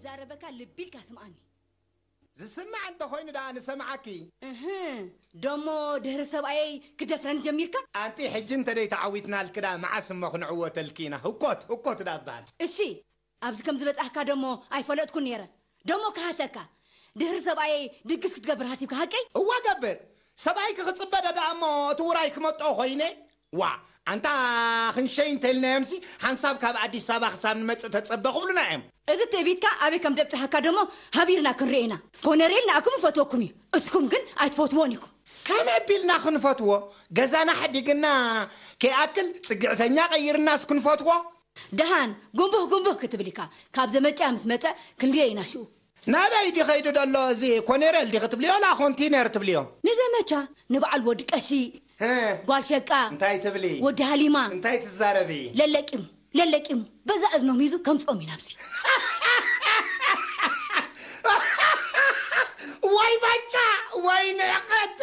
ዛረበካ ልቢ ኢልካ ስምዓኒ። ዝስማዕ እንተኾይኑ ደኣ ንሰምዓኪ። እህ፣ ደሞ ድህሪ ሰብኣየይ ክደፍረኒ ጀሚርካ? ኣንቲ ሕጂ እንተ ደይ ተዓዊትናልኪ ደኣ መዓስ እሞ ክንዕወተልኪ ኢና። ህኮት ህኮት ደኣ እበሃል። እሺ፣ ኣብዚ ከም ዝበጻሕካ ደሞ ኣይፈለጥኩን ነይረ። ደሞ ክሃተካ፣ ድህሪ ሰብኣየይ ድግስ ክትገብር ሃሲብካ ሃቀይ? እዋ ገብር። ሰብኣይኪ ክጽበ ዶ ደኣ እሞ እቲ ውራይ ክመጦ ኮይነ? ዋ ኣንታ ክንሸይ እንተልናዮምሲ ሓንሳብ ካብ ኣዲስ ኣበባ ክሳብ ንመጽእ ተጸበ ክብሉና እዮም። እዚ ትዕቢትካ ኣበይ ከም ደብጽሓካ ደሞ ሃቢርና ክንሪኦ ኢና። ኮነሬል ንኣኩም ይፈትወኩም እዩ፣ እስኩም ግን ኣይትፈትዎን ኢኩም። ከመይ ኣቢልና ክንፈትዎ? ገዛና ሓዲግና ከይኣክል ጽግዕተኛ ቀይርናስ ክንፈትዎ? ደሃን ጉንቡህ ጉንቡህ ክትብል ኢካ። ካብ ዘመጫ ምስ መጸ ክንሪኦ ኢና ሽኡ። ናበይ ድዩ ከይዱ ደሎ እዚ ኮኔረል ድዩ ክትብልዮ ላ ኮንቲነር ትብልዮ? ንዘመቻ ንበዓል ወዲ ቀሺ፣ ጓል ሸቃ፣ እንታይ ትብሊ? ወዲ ሃሊማ እንታይ ትዛረቢ? ለለቂሙ ለለቂሙ በዛ እዝኖም ሂዙ ከምጾም ኢና ኣብዚ። ወይ ባጫ ወይ ንዕቐት።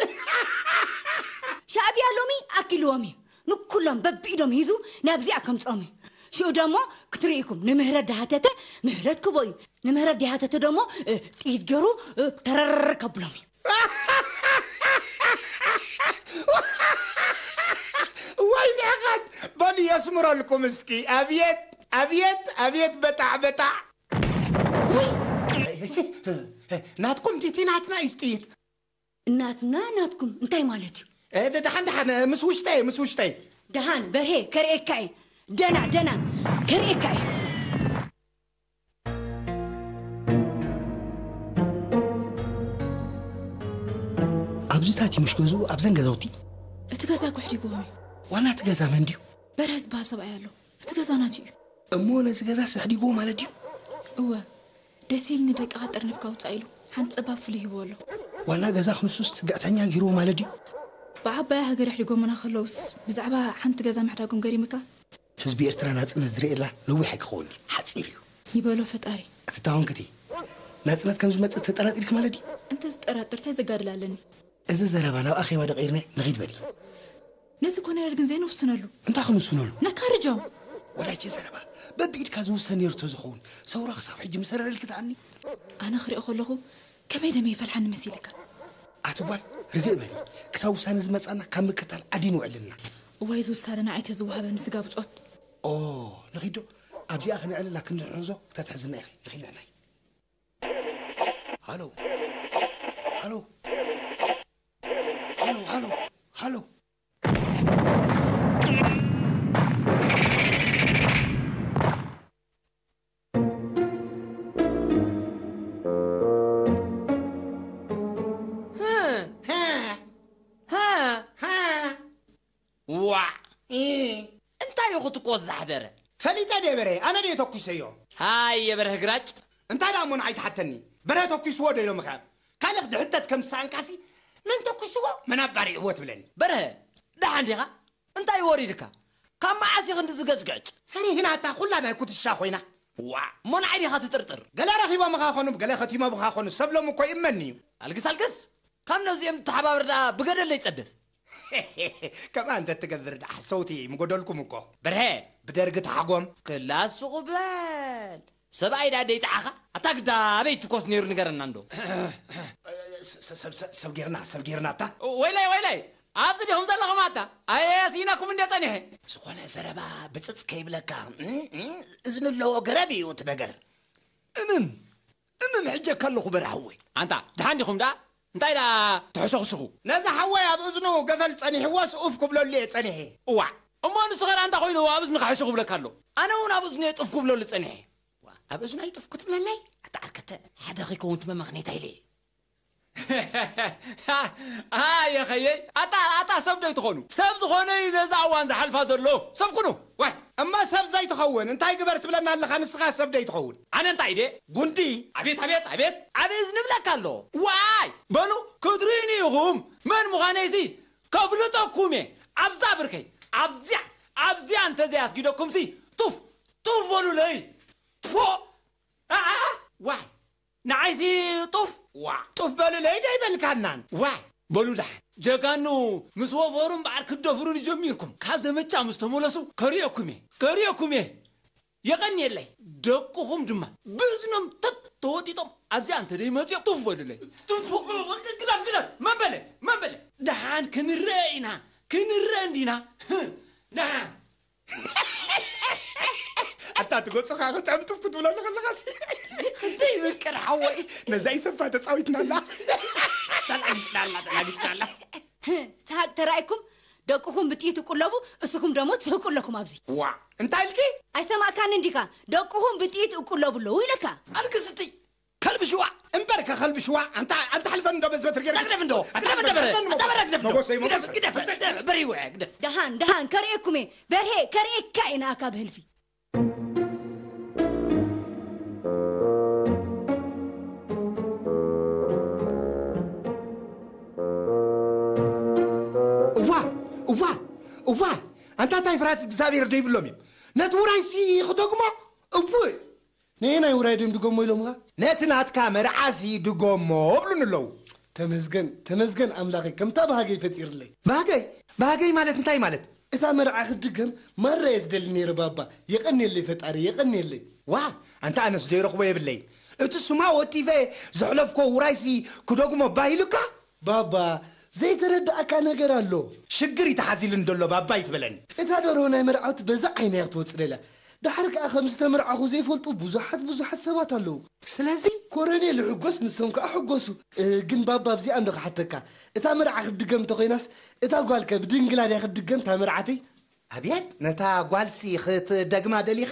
ሻዕብያ ሎሚ ኣኪልዎም እዩ። ንኩሎም በቢኢዶም ሂዙ ናብዚኣ ከምጾም እዩ። ሽኡ ደሞ ክትርኢ ኢኩም ንምህረት ዳሃተተ ምህረት ክቦ እዩ። ንምህረት ዳሃተተ ደሞ ጥይት ገሩ ተረር ከብሎም እዩ። ወይ ንዕቐት በሉ የስምረልኩም እስኪ። ኣብየት ኣብየት ኣብየት በጣዕ በጣዕ። ናትኩም ዲቲ ናትና እዩ ጥይት። ናትና ናትኩም እንታይ ማለት እዩ? ደሓን ደሓን ምስ ውሽጠይ ምስ ውሽጠይ። ደሃን በርሄ ከርእየካ እየ። ደና ደና ከርእየካ እየ። ኣብዚታት እዩ ምሽ ገዝኡ ኣብዘን ገዛውቲ። እቲ ገዛ እኮ ኣሕዲግዎም እዩ። ዋና እቲ ገዛ መን ድዩ? በርሀ ዝበሃል ሰብኣይ ኣሎ። እቲ ገዛ ናቱ እዩ። እሞ ነዚ ገዛስ ኣሕዲግዎ ማለት ድዩ? እወ፣ ደስ ኢልኒ ደቅኻ ጠርኒፍካ ውጻእ ኢሉ ሓንቲ ጸባብ ፍልይ ሂብዎ ኣሎ። ዋና ገዛኽ ንሱስ ጽግዕተኛ ገይርዎ ማለት ድዩ? ብዓባያ ሃገር ኣሕዲጎምና ከለውስ ብዛዕባ ሓንቲ ገዛ ምሕዳጎም ገሪምካ? ህዝቢ ኤርትራ ናጽነት ዝርእየላ ነዊሕ ኣይክኸውንን፣ ሓጺር እዩ። ይበሎ ፈጣሪ። ኣቲ ታወንክቲ፣ ናጽነት ከም ዝመጽእ ተጠራጢርኪ ማለት ድዩ? እንተ ዝጠራጥር ታይ ዘጋድል ኣለኒ? እዚ ዘረባ ናብ ኣኼባ ዶ ቀይርናዮ? ንኺድ በሊ። ነዚ ኮነረል ግን ዘይንውስነሉ። እንታይ ክንውስነሉ? ነካርጆም። ወዳጄ ዘረባ በብኢድካ ዝውሰን ነይሩ ተዝኸውን ሰውራ ክሳብ ሕጂ ምሰረረልኪ ተኣኒ። ኣነ ክሪኦ ከለኹ ከመይ ደመ ይፈልሓኒ መሲልካ? ኣቲ ጓል ርግእ በሊ። ክሳብ ውሳነ ዝመጻና ካብ ምክታል ዓዲ ንውዕል ኣለና። እዋይ እዚ ውሳነ ንዓይ ተዝወሃበኒ ስጋ ብጾት። ኦ ንኺዶ ኣብዚኣ ክንዕልላ ክንድሕዞ ክተትሕዝና ኢኺ። ንኺድ ንዕናይ። ሃሎ ሃሎ ሃሎ ሃሎ ሃሎ ዋዕ እንታይ ኢኹ ትኮስ ዝሓደረ? ፈሊጠ ድየ በረ ኣነ ድየ ተኩሰዮ? ሃይ የበርህ ግራጭ። እንታይ ደኣ እሞ ንዓይ ትሓተኒ? በረ ተኩስዎ ዶ ኢሎምኻ? ካልእ ድሕተት ከም ዝሰኣንካሲ መን ተኩስዎ መን ኣባሪዕዎ ትብለኒ? በርሀ ደሓን ዲኻ? እንታይ ወሪድካ? ካብ መዓስ እዩ ክንዲ ዝገጭገጭ? ፈሪህናታ ኩላ ናይ ኩትሻ ኮይና። ዋዕ እሞ ንዓይ ዲኻ ትጥርጥር? ገለ ረኺቦምኻ ኾኑ ገለ ከቲሞምኻ ኾኑ ሰብ ሎም እኮ ይእመን እዩ። ኣልግስ ኣልግስ። ካብ ነዚኦም ተሓባበር ደኣ ብገደል ይጸድፍ። ከምኣ እንተ ትገብር ደኣ ሓሰውቲ ምጎደልኩም እኮ። በርሀ ብደርጊ ተሓጎም። ክላስ ሱቕ በል። ሰብኣይ ደኣ ደይጠዓኻ? ኣታ ግዳ ኣበይ ትኮስ ነይሩ ንገረና እንዶ። ሰብ ጌርና ሰብ ጌርና ኣታ። ወይለይ ወይለይ ኣብዚ ዲኹም ዘለኹም ኣታ። ኣየ ስኢናኩም እንደ ጸኒሐ። ዝኾነ ዘረባ ብጽጽ ከይብለካ እዝኒ ኣለዎ ገረብ እዩ እቲ ነገር። እምም እምም ሕጀካ ኣለኹ በርሃወይ። ኣንታ ድሓን ዲኹም ደኣ እንታይ ደኣ ትሕሰኽስኹ? ነዚ ሓወይ ኣብ እዝኑ ገፈል ጸኒሕዎስ ኡፍ ክብለሉ እየ ጸኒሐ። እዋዕ እሞ ንሱ ኸ ደኣ እንታይ ኮይኑ ኣብ እዝንኻ ሕሹ ክብለካ ኣሎ? ኣነ እውን ኣብ እዝኑ እየ ጥፍ ክብለሉ ጸኒሐ። ኣብ እዝኑ ኣይጥፍ ክትብለለይ? ኣታ ዓርከተ ሓደ ኸይከውን ትመመኽኔታ ኢለ እየ። ኣየ ኸየይ ኣታ ኣታ ሰብ ዶ ይትኾኑ? ሰብ ዝኾነ እዩ ነዛ እዋን ዝሓልፋ ዘሎ። ሰብ ኩኑ ዋስ እማ ሰብ ዘይትኸውን እንታይ ግበር ትብለና ኣለኻ ንስኻ ሰብ ዶ ይትኸውን? ኣነ እንታይ ኢደ? ጉንዲ ኣቤት ኣቤት ኣቤት ኣበይ ዝንብለካ ኣሎ? ዋይ በሉ ክትርዩኒ ኢኹም መን ምዃነይሲ ከፍልጠኩም እየ። ኣብዛ ብርከይ ኣብዚኣ ኣብዚኣ እንተዘይኣስጊደኩምሲ ጡፍ ጡፍ በሉለይ። ፖ ኣኣ ዋይ ንዓይሲ ጡፍ ዋዕ ጡፍ በሉለይ ደይበልካናን ዋይ በሉ ደሓን ጀጋኑ ምስ ወፈሩ እምበኣር ክትደፍሩኒ ጀሚርኩም ካብ ዘመቻ ምስ ተመለሱ ከርእየኩም እየ ከርእየኩም እየ የቐንየለይ። ደቅኹም ድማ ብእዝኖም ተት ተወጢጦም ኣብዚኣ እንተ ደይመፅኦም ቱፍ በሉለይ። ግደፍ፣ ግደፍ። መን በለ? መን በለ? ደሓን ክንረአ ኢና። ክንረአ እንዲና። ደሓን። ኣታ ትገጽኻ ክጥዕም ጡፍ ክትብለሉ ከለኻሲ። ክንደይ ይምቅር ሓወይ። ነዛ ይሰፋ ተጻዊትናላ። ተላጊጽናላ፣ ተላጊጽናላ። ሰሓቅ ተራእይኩም፣ ደቅኹም ብጥይት እቁለቡ፣ እስኹም ደሞ ትስሕቁ ኣለኩም ኣብዚ። ዋ፣ እንታይ ኢልኪ? ኣይሰማእካንን ዲኻ? ደቅኹም ብጥይት እቁለቡ ኣለዉ ኢለካ። ኣልክስቲ፣ ከልቢ ሽዋ። እምበር ከኸልቢ ሽዋ፣ ኣንታ፣ ኣንታ ሓልፈን እንዶ በዝበት ርጌር። ግደፍ እንዶ፣ ኣንታ ግደፍ እንዶ፣ ሓልፈን ኣንታ በረ ግደፍ እንዶ። መጎሰይ፣ ግደፍ፣ መጎሰይ። ግደፍ፣ ግደፍ፣ በሪወ፣ ግደፍ። ደሃን፣ ደሃን፣ ከርእየኩም እየ። በርሄ፣ ከርእየካ እየ ንኣካ ብህልፊ። እዋ፣ እዋ፣ እዋ፣ ኣንታ እንታይ ፍርሃት እግዚኣብሔር ደይብሎም እዮም። ነቲ ውራይሲ ክደግሞ፣ እውእ። ነየናይ ውራይ ድዮም ድገሞ ኢሎምኻ? ነቲ ናትካ መርዓሲ ድገሞ እብሉኒ ኣለዉ። ተመስገን፣ ተመስገን ኣምላኸይ፣ ከምታ ባህገይ ፈጢርለይ። ባህገይ? ባህገይ ማለት እንታይ ማለት? እታ መርዓ ክትድገም ማራ እየ ዝደሊ ነይረ ባባ። የቐንየለይ ፈጣሪ፣ የቐንየለይ። ዋ፣ ኣንታ ኣነስ ዘይረኽቦ የብለይን። እቲ ስማ ወቲፈ ዘሕለፍኮ ውራይሲ ክደግሞ ባሂሉካ? ባባ፣ ዘይተረዳእካ ነገር ኣሎ። ሽግር ይተሓዚልን ደሎ ባባ ይትበለኒ። እታ ደርሆ ናይ መርዓውቲ በዛ ዓይና እያ ክትወጽእ ደልያ። ደሓር ከኣ ከም ዝተመርዓኹ ዘይፈልጡ ብዙሓት ብዙሓት ሰባት ኣለዉ። ስለዚ ኮረኔል ይሕጎስ፣ ንሶም ከኣ ሕጎሱ። እ፣ ግን ባባ ኣብዚኣ እንዶ ክሓተካ። እታ መርዓ ክትድገም እንተኾይናስ፣ እታ ጓልከ ብድንግላ ድያ ክትድገም እታ መርዓተይ? ኣብየት፣ ነታ ጓልሲ ክትደግማ ደሊኻ?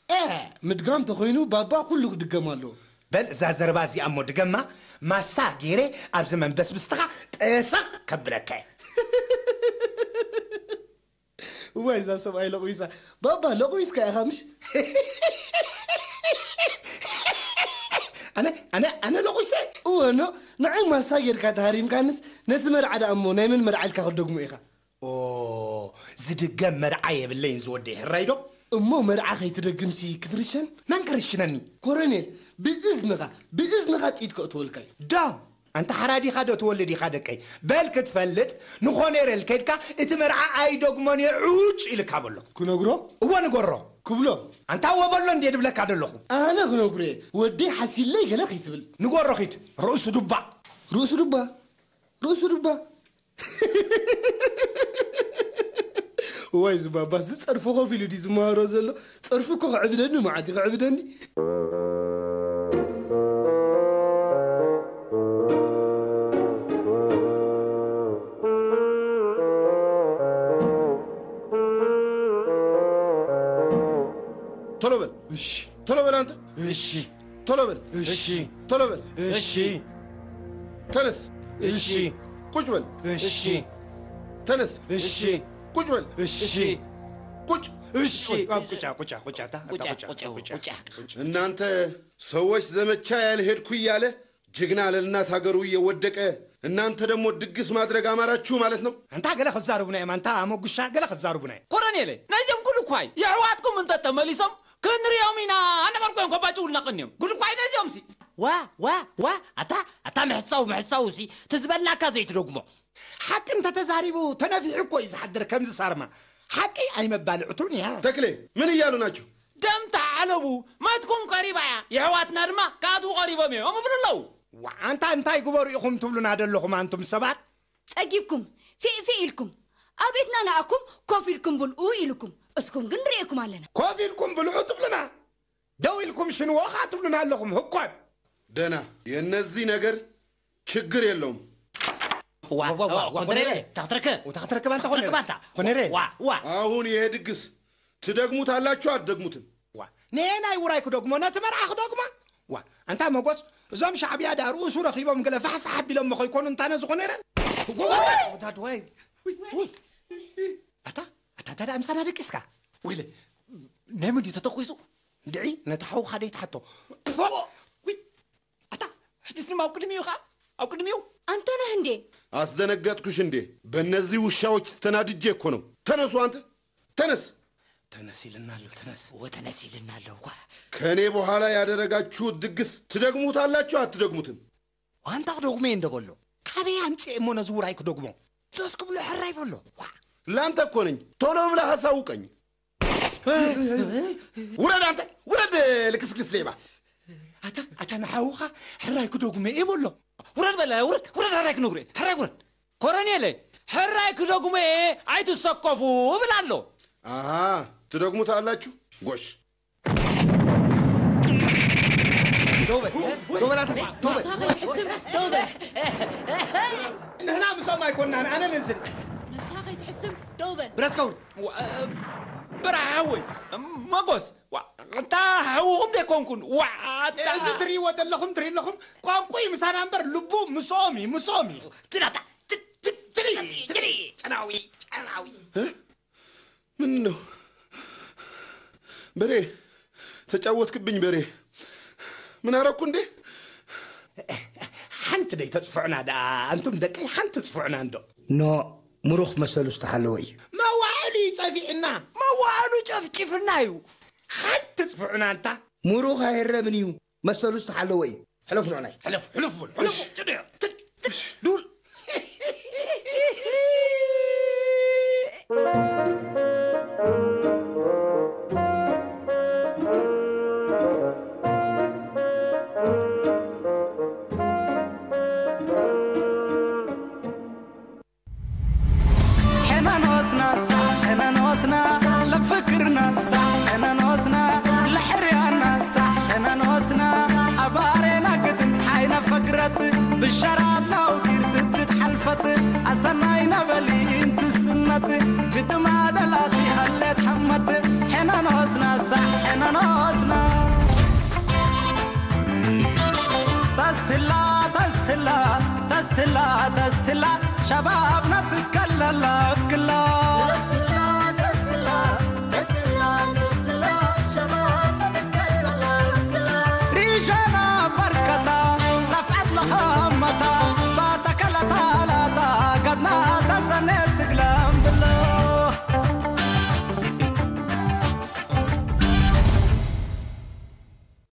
እ፣ ምድጋም ተኾይኑ ባባ ኩሉ ክድገም ኣለዎ። በል እዛ ዘረባ እዚኣ እሞ ድገማ፣ ማሳ ገይረ ኣብዚ መንበስብስትኻ ጠሰኽ ከብለካ እየ። እዋይ፣ እዛ ሰብኣይ ለቑይሳ። ባባ፣ ለቑይስካ ኢኻ ምሽ? ኣነ፣ ኣነ፣ ኣነ ለቑይሰ? እወ፣ ኖ፣ ንዓይ ማሳ ጌርካ ተሃሪምካንስ፣ ነቲ መርዓ ደኣ እሞ ናይ መን መርዓ ኢልካ ክትደግሞ ኢኻ? ኦ፣ ዝድገም መርዓ የብለይን ዝወደይ፣ ሕራይ ዶ? እሞ መርዓ ከይትደግምሲ ክትርሸን? መን ክርሽነኒ? ኮረኔል፣ ብእዝንኻ፣ ብእዝንኻ ጥይት ከእትወልካ እዩ። ዶ? ኣንታ ሓራዲኻ ዶ ትወልድ ኢኻ ደቀይ? በል ክትፈልጥ ንኾኔሬል ከድካ እቲ መርዓ ኣይደግሞን እየ ዑጭ ኢልካ በሎ። ክነግሮ? እወ ንገሮ። ክብሎ? ኣንታ እወ በሎ እንዴ ድብለካ ደለኹ። ኣነ ክነግሮ እየ። ወደይ ሓሲለይ ገለ ከይትብል። ንገሮ ኺድ። ርእሱ ዱባ። ርእሱ ዱባ? ርእሱ ዱባ? እዋይ ዝባባስ ዝጸርፉ ኮፍ ኢሉ ድዩ ዝመሃሮ ዘሎ? ጸርፉ እኮ ክዕብደኒ መዓት እዩ ክዕብደኒ። ቶሎ በል። እሺ። ቶሎ በል አንተ። እሺ። ቶሎ በል። እሺ። ቶሎ በል። እሺ። ተነስ። እሺ። ቁጭ በል። እሺ። ተነስ። እሺ። ቁጭ በል። እሺ። ቁጭ። እሺ። ቁጭ፣ ቁጭ፣ ቁጭ፣ ቁጭ፣ ቁጭ፣ ቁጭ፣ ቁጭ፣ ቁጭ፣ ቁጭ። ቁጭ። እናንተ ሰዎች ዘመቻ ያልሄድኩ እያለ ጅግና ለእናት ሀገሩ እየወደቀ እናንተ ደግሞ ድግስ ማድረግ አማራችሁ ማለት ነው። ኣንታ ገለ ክዛረቡና እዮም፣ ኣንታ መጉሻ ገለ ክዛረቡና እዮም። ኮረኔለ፣ ነዚኦም ጉድ እኳ እዩ። የሕዋትኩም እንተ ተመሊሶም ክንሪኦም ኢና እናበልኩ እዮም ከባጭውልና ቀንዮም። ጉድ እኳ እዩ ነዚኦም ሲ። ዋ፣ ዋ፣ ዋ፣ ኣታ፣ ኣታ ምሕሳው፣ ምሕሳው ሲ ትዝበልናካ ዘይትደግሞ። ሓቂ እንተተዛሪቡ ተነፊሑ እኮ እዩ ዝሓድር ከምዚ ሳርማ። ሓቂ ኣይመባልዕቱን እያ። ተክሌ፣ ምን እያሉ ናቸው? ደም ተሓለቡ፣ መትኩም ቀሪባ እያ። የሕዋትና ድማ ክኣትዉ ቀሪቦም እዮም እብሉ ኣለዉ። ዋ፣ ኣንታ እንታይ ግበሩ ኢኹም ትብሉና ደለኹም ኣንቱም ሰባት? ጸጊብኩም፣ ፊእ ፊእ ኢልኩም፣ ኣብ ቤትና ንኣኩም ኮፍ ኢልኩም ብልኡ ኢልኩም፣ እስኩም ግን ንርእየኩም ኣለና። ኮፍ ኢልኩም ብልዑ ትብሉና፣ ደው ኢልኩም ሽንዎ ኸኣ ትብሉና ኣለኹም ህኮን። ደህና፣ የእነዚህ ነገር ችግር የለውም። ዋ፣ ዋ፣ ዋ፣ ዋ፣ ዋ፣ ኮንትሬ፣ ኮንትሬ። ታኽትረከ። ታኽትረከ ባንታ ኮንትሬ። ታኽትረከ ባንታ። ኮንትሬ። ዋ፣ ዋ። አሁን ይሄ ድግስ ትደግሙታላችሁ አትደግሙትም? ዋ፣ ነየናይ ውራይ ክደግሞ፣ ነቲ መርዓ ክደግሞ? ዋ፣ ኣንታ መጎስ፣ እዞም ሻዕብያ ዳ ርእሱ ረኺቦም ገለ ፋሕፋሕ ኣቢሎሞ ከይኮኑ እንታ ነዚ ኮንትሬ። ዋ፣ ዋ፣ ዋ። ወዳድ ወይ። ውይ፣ ውይ። ኣታ፣ ኣታ፣ ኣታ ደኣ ምሳና ደቂስካ? ወይለ፣ ናይ መን ድዩ ተተኲሱ? እንድዒ፣ ነቲ ሓውኻ ደይትሓቶ። ፎእ! ውይ! ኣታ፣ ሕጅስ ድማ ኣብ ቅድሚኡ ኸኣ፣ ኣብ ቅድሚኡ። ኣንተ ነህ እንዴ? አስደነገጥኩሽ እንዴ? በእነዚህ ውሻዎች ተናድጄ እኮ ነው። ተነሱ አንተ፣ ተነስ። ተነስ ይልና ኣሎ፣ ተነስ። እወ፣ ተነስ ይልና ኣሎ፣ ዋ። ከእኔ በኋላ ያደረጋችሁት ድግስ ትደግሙታላችሁ አትደግሙትም? ዋንታ ክደግሞ እየ እንደ በሎ። ካበይ ኣምጽኤ እሞ ነዚ ውራይ ክደግሞ? ዞስ ክብሎ ሕራይ በሎ። ዋ። ላንተ እኮ ነኝ። ቶሎ ብለህ አሳውቀኝ። ውረድ ኣንተ፣ ውረድ ልክስክስ ሌባ። ኣታ ኣታ ንሓውኻ ሕራይ ክደጉመ እየ በሎ። ውረድ በለ፣ ውረድ፣ ውረድ፣ ሕራይ ክነግሮ እየ። ሕራይ ውረድ። ኮረኔለ፣ ሕራይ ክደጉመ እየ፣ ኣይትሰከፉ እብል ኣሎ። ኣሃ፣ ትደግሙት ኣላችሁ? ጎሽ። ደውበል፣ ደውበል ኣታ፣ ደውበል። ንሕና ምሶም ኣይኮናን፣ ኣነ ነዝን። ነብስኻ ከይትሕስም ደውበል። ብረትካ ውርድ። ዋ፣ ብርሃ ሓወይ፣ መጎስ፣ ዋ፣ እንታ ሓውኹም ደይኮንኩን፣ ዋ፣ ኣታ እዚ ትርእይዎ ዘለኹም፣ ትርኢ ኣለኹም፣ ቋንቋ እዩ ምሳና እምበር ልቡ ምስኦም እዩ፣ ምስኦም እዩ። ትዳታ፣ ት-፣ ት-፣ ትሪ፣ ትሪ፣ ጨናዊ፣ ጨናዊ። እ? ምን ነው? በሬ፣ ተጫወትክብኝ በሬ። ምን ኣረኩ እንዴ? ሓንቲ ደይ ተጽፍዑና ደኣ፣ ኣንቱም ደቀይ ሓንቲ ጽፍዑና እንዶ። ኖ፣ ምሩኽ መሰሉ ዝተሓለወ እዩ። መዋዕሉ ይጸፊዕና፣ መዋዕሉ ጨፍጭፍና እዩ። ሓንቲ ጽፍዑና እንታ። ምሩኽ ኣይረብን እዩ፣ መሰሉ ዝተሓለወ እዩ። ሕለፍ ንዕናይ። ሕለፍ፣ ሕለፍ በል፣ ሕለፍ። ጭድዮ፣ ትድ፣ ትድ፣ ዱል። ሕናን ወስና፣ ሳዕ ሕናን ወስና፣ ለፍክርና፣ ሳዕ ሕናን ወስና፣ ለሕርያና፣ ሳዕ ሕናን ወስና፣ ኣባሬና ግድም ፀሓይ ነፈግረት፣ ብሸራት ናውጊር ስድት ሓልፈት፣ ኣሰናይ ነበሊ እንትስነት፣ ግድማ ደላቲ ኸለት ሓመት፣ ሕናን ወስና፣ ሳዕ ሕናን ወስና። ተስትላ፣ ተስትላ፣ ተስትላ፣ ተስትላ፣ ሸባብና ትትከለላ እብክላ። ተስትላ፣ ተስትላ፣ ተስትላ፣ ተስትላ፣ ሸባብና ትትከለላ እብክላ። ሪሸና በርከታ፣ ረፍዐት ለኸመታ፣